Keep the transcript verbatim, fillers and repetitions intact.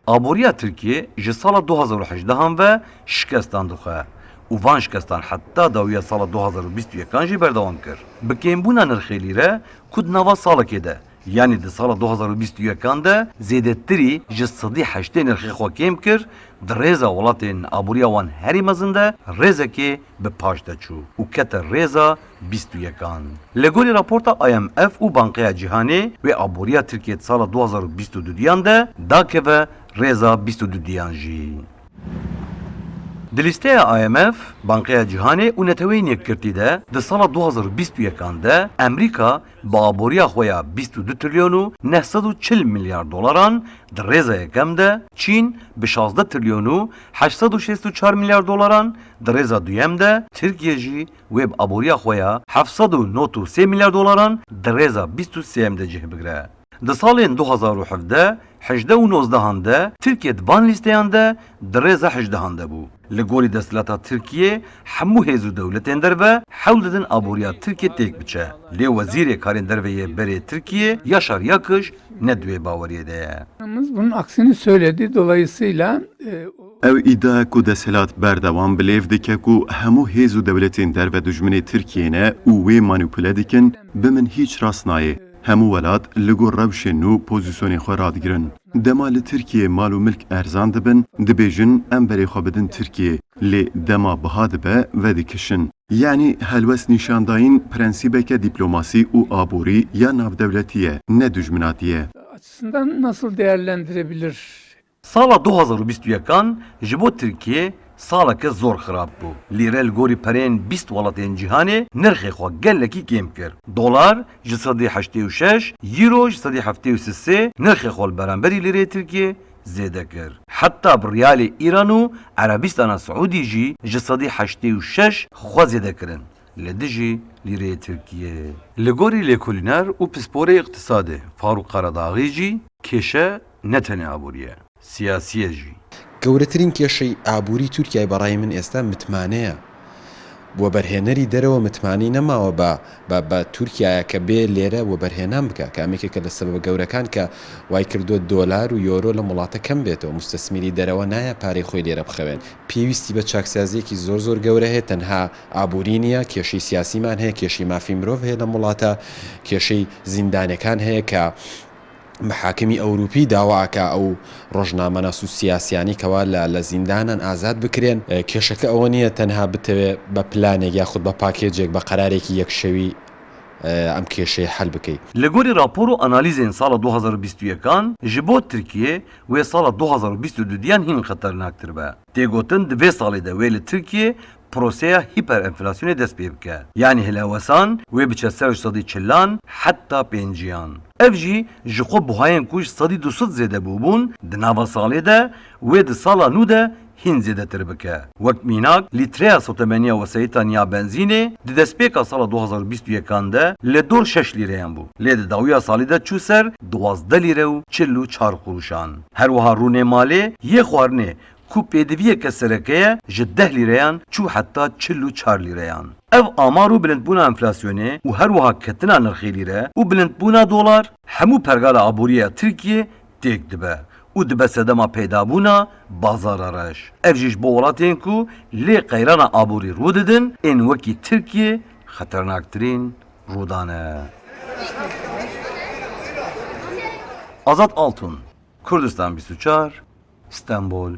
Aboriya Tirkiyê ji sala du hazar û hejdehan ve şikestan dixwe û van şikestan heta dawiya sala du hazar û bîst û yekan jî berdewam kir. Bi kêmbûna nirxê lîre ku di nava salekê de, yanî di sala du hazar û bîst û yekan de zêdetirî ji sedî heştê nirxê xwe kêm kir, di rêza welatên aboriya wan herî mezin de rêzekê bi paş de çû û kete rêza bîst û yekan. Li gorî raporta I M F û Bankeya Cîhanê wê aboriya Tirkiyê di sala du hazar û bîst û duduyan de dakeve rêza bîst û duduyan jî. Di lîsteya I M F, Bankeya Cîhanê û Neteweyên Yekgirtî de di sala du hazar û bîst û yekan de Amerîka bi aboriya xwe ya bîst û du trilyon û neh sed û çil milyar dolaran di rêza yekem de, Çîn bi şazdeh trilyon û heşt sed û şêst û çar milyar dolaran di rêza duyem de, Tirkiye jî wê bi aboriya xwe ya heft sed û nod û sê milyar dolaran di rêza bîst û sêyem de cih bigire. Di salên du hazar û hevdeh, hejdeh û nozdehan de Tirkiye di van lîsteyan de di rêza hejdehan de bû. Li gorî desthilata Tirkiyê, hemû hêz û dewletên derve hewl didin aboriya Tirkiyê têk biçe. Lê Wezîrê Karên Derve yê berê Tirkiyê, Yaşar Yakış, ne di wê baweriyê de ye. Yalnız bunun aksini söyledi. Dolayısıyla, e, Ew îdia ku desthilat berdewam bi lêv dike ku hemû hêz û dewletên derve dijminê Tirkiyê ne û wê manîpule dikin, bi min hîç rast nayê. Hemû welat li gor rewşên nû pozîsyonên xwe radigirin. Dema li Tirkiyê mal û milk erzan dibin, dibêjin em berê xwe bidin Tirkiyê, lê dema biha dibe, vedikişin. Yanî helwest nîşandayîn prensîbeke dîplomasî û aborî ya navdewletî ye, ne dijminatî ye. Açısından nasıl değerlendirebilir? Sala du hazar û bîst û yekan ji bo Tirkiyê saleke zor xirab bû. Lîre li gorî pereyên bîst welatên cîhanê nirxê xwe gelekî kêm kir. Dolar ji sedî heştê û şeş, euro ji sedî heftê û sê, nirxê xwe li beramberî lîreyê Tirkiyê zêde kir. Heta bi riyalê Îran û Erebistana Siûdî jî ji sedî heştê û şeş xwe zêde kirin li dijî lîreyê Tirkiyê. Li gorî lêkolîner û pisporê îqtisadê Farûq Karadaxî jî kêşe ne tenê aborî ye, siyasî ye jî. گەورەترین کێشەی ئابووری تورکیای بەڕای من ئێستا متمانەیە. وەبەرهێنەری دەرەوە متمانەی نەماوە بە، بە، بە تورکیایە کە بێ لێرە وەبەرهێنان بکە، کە ئەمێکێکە لە سەبەبە گەورەکان کە وای کردووە دۆلار و یۆرۆ لە وڵاتە کەم بێتەوە. مستەسمیری دەرەوە نایە پارەی خۆی لێرە بخەوێن. پێویستی بە چاکسازیەکی زۆر زۆر گەورە هەیە، تەنها ئابووری نییە، کێشەی سیاسیمان هەیە، کێشەی مافی مرۆڤ هەیە لە وڵاتە، کێشەی زیندانەکان هەیە کە محاکمی ئەوروپی داواکە ئەو ڕۆژنامەناس و سیاسیانی کەوا لە، لە زیندانان ئازاد بکرێن. کێشەکە ئەوە نییە تەنها بتەوێ بە پلانێک یاخود بە پاکێجێک، بە قەرارێکی یەکشەوی، ئەم کێشەیە حەل بکەی. Li gorî rapor û analîzên sala du hazar û bîst û yekan, ji bo Tirkiyê wê sala du hazar û bîst û duyan hîn xeternaktır be. Tê gotin di vê salê de wê li Tirkiyê proseya hîperenflasyonê dest pê bike. Yanî hilewesan wê biçe ser ji sedî çilan heta pênciyan. Ev jî ji xwe buhayên ku ji sedî du sed zêde bûbûn, di nava salê de wê di sala nû de hîn zêdetir bike. Wek mînak, lîtreya sotemeniya wesayîtan ya benzînê di destpêka sala du hazar û bîst û yekan de li dor şeş lîreyan bû. Lê di dawiya salê de çû ser duwazdeh lîre û çil û çar quruşan. Her wiha rûnê malê yê xwarinê ku pêdiviyeke sereke ye, ji deh lîreyan çû heta çil û çar lîreyan. Ev amar û bilindbûna enflasyonê û her wiha ketina nirxê lîre û bilindbûna dolar hemû pergala aborî ya Tirkiyê têk dibe û dibe sedema peydabûna bazara reş. Ev jî ji bo welatên ku lê qeyrana aborî rû didin, ên wekî Tirkiyê xeternaktirîn rûdan e. Azad Altun, Kurdistan bîst û çar, Stenbol,